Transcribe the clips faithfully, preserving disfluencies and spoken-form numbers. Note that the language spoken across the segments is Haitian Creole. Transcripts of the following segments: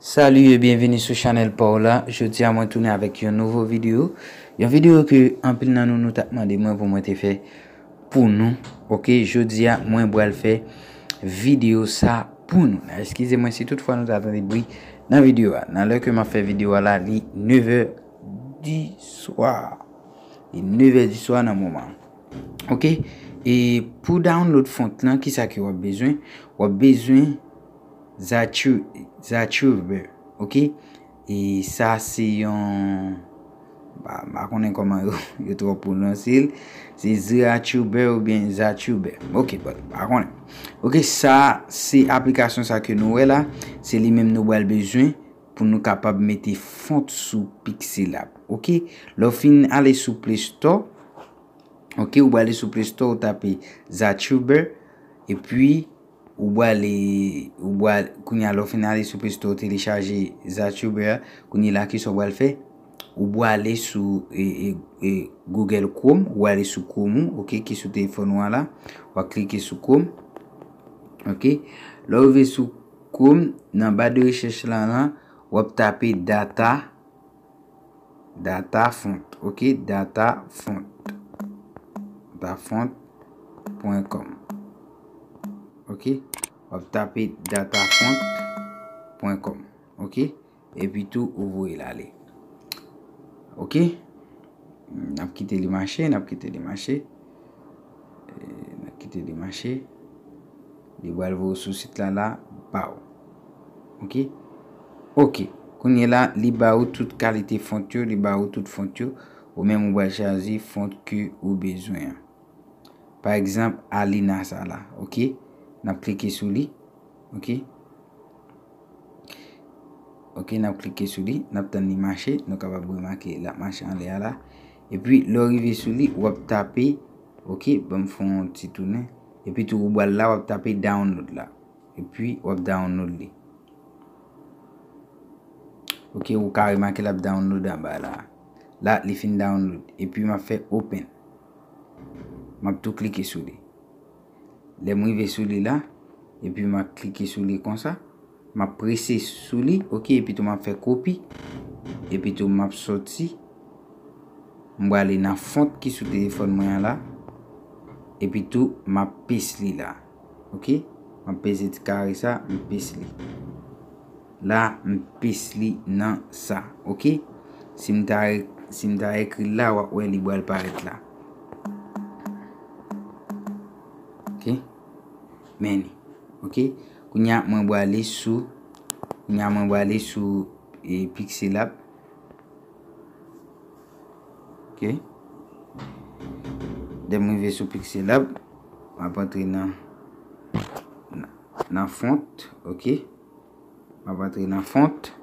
Salut et bienvenue sou chanèl pa w la. Jodi a mwen tounen avèk yon nouvo videyo. Yon videyo ke anpil nan nou nou t ap mande mwen pou mwen te fè pou nou. Ok, jodi a mwen pral fè videyo sa pou nou. Eskize mwen si tout fwa nou ta tande bri nan videyo a. Nan lè ke m ap fè videyo a la, li nevè di swa. Li nevè di swa nan moman. Ok, e pou download font lan, kisa ke w ap bezwen? W ap bezwen Zachu- Zachuber, ok? E sa se yon, ba, m pa konnen kòman yo, yo twò pwononse l. Se Zachuber oubyen Zachuber. Ok, bon, m pa konnen. Ok, sa se aplikasyon sa ke nou wè la. Se li menm nou pral bezwen pou nou kapab mete font sou Pixelab. Ok, lè w fin ale sou Play Store, ok, ou prale sou Play Store, ou tape Zachuber, epi ou prale, ou prale, kounye a, lè w fin ale sou Play Store, telechaje Zachuber a, kounye la, kisa w pral fè? Ou prale sou e, e, e, Google Chrome, ou prale sou Chrome ou, ok, ki sou telefòn ou an la, w ap klike sou Chrome, ok. Lè w rive sou Chrome, nan ba de rechèch lan, lan, w ap tape data, data font, ok, data font, datafont pwen kòm, ok, w ap tape datafont pwen kòm, ok, epi tou ou voye l ale, ok. N ap kite li mache, n ap kite li mache. E, n ap kite li mache. Li pral voye w sou sit la, la, ba w. Ok? Ok. Kounye la, li ba ou tout kalite font yo, li ba ou tout font yo. Ou menm ou pral chwazi font ke ou bezwen an. Pa egzanp, Alina sa la, ok? N ap klike sou li, ok? Ok, n ap klike sou li, n ap tann li mache, nou kapab remake l ap mache anlè a la. Epi, lè w rive sou li, w ap tape, ok, ban m fè yon ti tounen. Epi tou, ou pral la, w ap tape download la. Epi, w ap download li. Ok, ou ka remake l ap download anba la. La, li fin download. Epi, m ap fè open. M ap tou klike sou li. Lè m rive sou li la, epi m ap klike sou li konsa. M ap prese sou li, ok, epi tou m ap fè kopi. Epi tou m ap soti. M prale nan font ki sou telefòn mwen an la. Epi tou m ap pes li la. Ok? M ap peze ti kare sa, m pes li. La, m pes li nan sa. Ok? Si m ta, si m ta ekri l la, w ap wè li pral parèt la. Ok? Men li. Ok? Kounye a, mwen prale sou, kounye a, mwen prale sou, e, Pixelab. Ok? Lè m rive sou Pixelab, m ap antre nan, nan, nan font, ok? M ap antre nan font.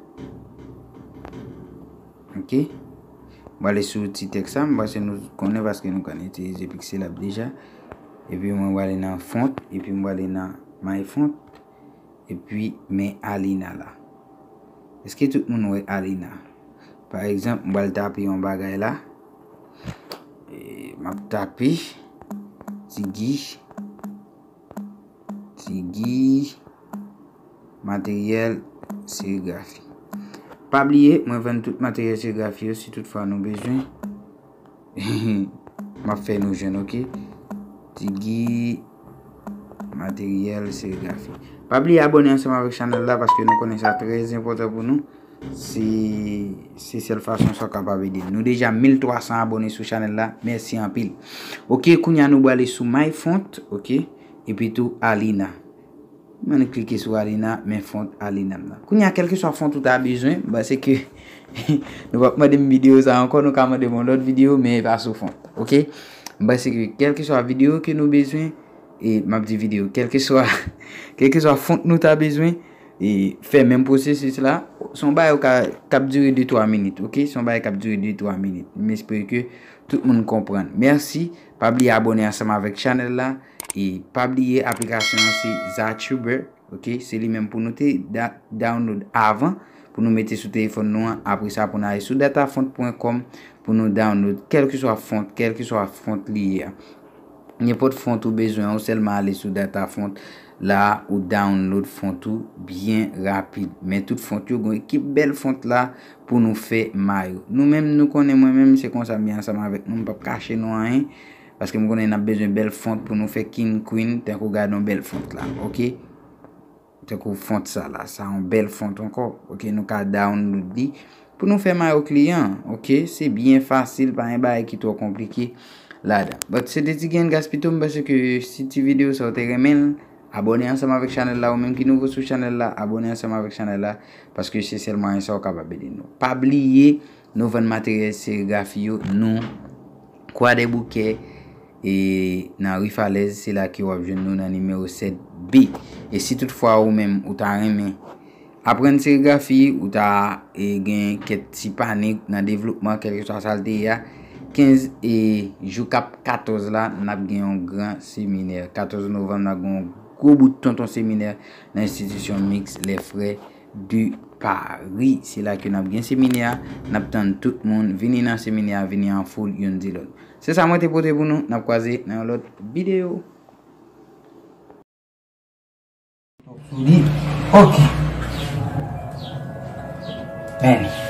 Ok? M prale sou ti tèks sa, m panse nou konnen paske nou konn itilize Pixelab deja. Epi mwen prale nan font, epi m prale nan My Font. Epi men Alina la. Èske tout moun wè Alina? Pa egzanp, m pral tape yon bagay la. E, m ap tape Tigi, Tigi materyèl serigrafi. Pa bliye, mwen vann tout materyèl serigrafi yo si toutfwa nou bezwen. M ap fè nou jwenn, ok? Tigi materyèl serigrafi. Pa bliye abòne ansanm avèk chanèl la paske nou konnen sa trè enpòtan pou nou. Se, se sèl fason sa w kapab ede n. Nou deja mil twa san abòne sou chanèl la. Mèsi anpil. Ok, kounye a nou prale sou My Font, ok? Epi tou Alina. Mwen klike sou Alina, men font Alina m nan. Kounye a, kèlkeswa font ou ta bezwen, m panse ke nou p ap mande m videyo sa ankò, nou ka mande m yon lòt videyo, men e pa sou font, ok? M panse ke kèlkeswa videyo ke nou bezwen, e m ap di videyo, kèlkeswa, kèlkeswa font nou ta bezwen, e fè menm pwosesis la, se yon bagay ou ka, k ap dire de twa minit, ok? Se yon bagay k ap dire de twa minit. M espere ke tout moun konprann. Mèsi. Pa bliye abòne ansanm avèk chanèl la. E pa bliye aplikasyon an se Zachuber. Ok, se li menm pou nou te da- download avan, pou nou mete sou telefòn nou an. Apre sa, pou nou ale sou datafont pwen kòm, pou nou download kèlkeswa font, kèlkeswa font li ye a. Nenpòt font ou bezwen an, ou sèlman ale sou datafont, La ou download font ou byen rapid. Men tout font yo, gon ekip bèl font la pou nou fè mayo. Nou menm nou konnen, mwen menm se konsa m ye ansanm avèk nou, m p ap kache nou anyen. Paske m konnen n ap bezwen bèl font pou nou fè king queen, tankou gade yon bèl font la, oke? Tankou font sa la, sa yon bèl font ankò, oke? Nou ka download li pou nou fè mayo kliyan, oke? Se byen fasil, pa yon bagay ki twò konplike ladan. But se de ti grenn gaspito, m panse ke si ti videyo sa w te renmen l, abòne ansanm avèk chanèl la, ou menm ki nouvo sou chanèl la, abòne ansanm avèk chanèl la, paske se sèl mwayen sa w kapab ede nou. Pa bliye, nou vann materyèl serigrafi yo, nou Kwadèboukè, e nan ri Falèz, se la ke w ap jwenn nou nan nimewo sèt B. E si toutfwa ou menm ou ta renmen aprann serigrafi, ou ta, e, gen kèk ti panik nan devlopman, kèlkeswa sa l te ye a, kenz e jou k ap katòz la, n ap gen yon gran seminè. Katòz novanm, n ap gen yon gwo bout tonton seminè nan enstitisyon miks Les Frères de Paris. Se la ke n ap gen seminè a, n ap tann tout moun, vini nan seminè a, vini an foul, youn di lòt. Se sa mwen te pote pou nou, n ap kwaze nan yon lòt videyo. Ok. Men.